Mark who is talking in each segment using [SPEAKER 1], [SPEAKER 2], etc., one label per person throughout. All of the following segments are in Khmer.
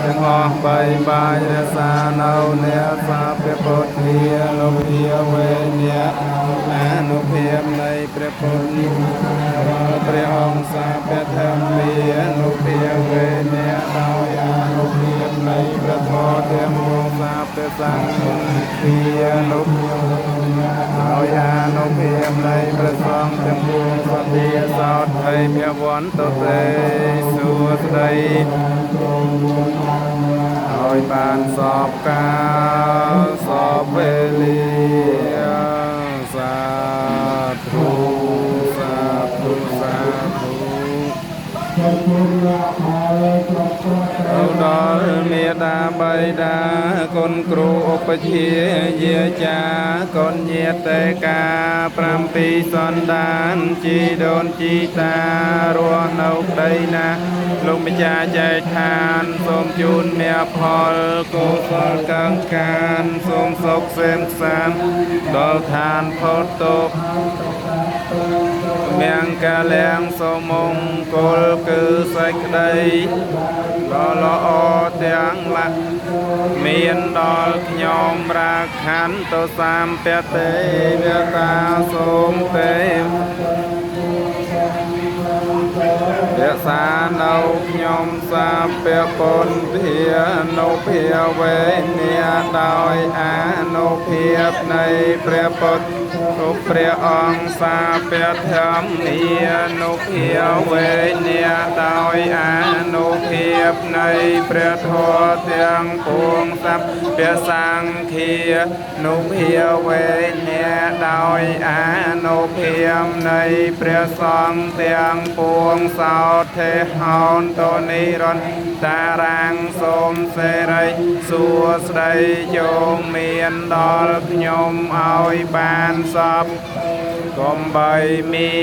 [SPEAKER 1] ទាំងអស់បីបាយរក្សានៅអ្នកសាព្រះពុទ្ធានុភាវេអ្នកអានុភាពនៃព្រះពុទ្ធរាល់ព្រះអង្គសាព្រះធម្មានុភាវេអ្នកដោយអានុភាពនៃព្រះធម៌ទាំងពួងសាព្រះសង្ឃានុភាវេអ្នកដោយអានុភាពនៃព្រះសង្ឃទាំងពួងសទ្ធាសោថៃភវន្តទេសួស្តី ឲ្យបានសពកាលសពវេលាសាធុសាធុសាធុទៅដល់មេដាបៃតាគុណគ្រូឧបជាយាចាគុណញាតិកា7សន្តានជីដូនជីតារស់នៅក្តីណាលោកម្ចាស់ចែកឋានសូមជូនមេផលកុសលកាំងកានសូមសុខសេមសានដល់ឋានផុតទុក្ខមង្គលំសូមង្គលគឺសេចក្តីដ៏ល្អទាំងឡាយមានដល់ខ្ញុំរាខន្តុសម្ពទេវតាសូមទេរក្សានៅខ្ញុំសាពពុន្ធានុភាវេនាដោយអានុភាពនៃព្រះពុទ្ធគ្រប់ព្រះអង្គសាពធម្មានុភាវេនាដោយអានុភាពនៃព្រះធម៌ទាំងពួងសព្វសង្ឃានុភាវេនាដោយអានុភាពនៃព្រះសង្ឃទាំងពួងសោធេហោនតនិរន្តតារាងសូមសេរីសួស្តីចូលមានដល់ខ្ញុំឲ្យបានសពកុំបីមា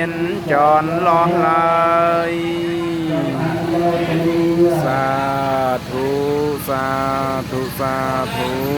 [SPEAKER 1] នចន់លោះឡើយសាធុសាធុសាធុ។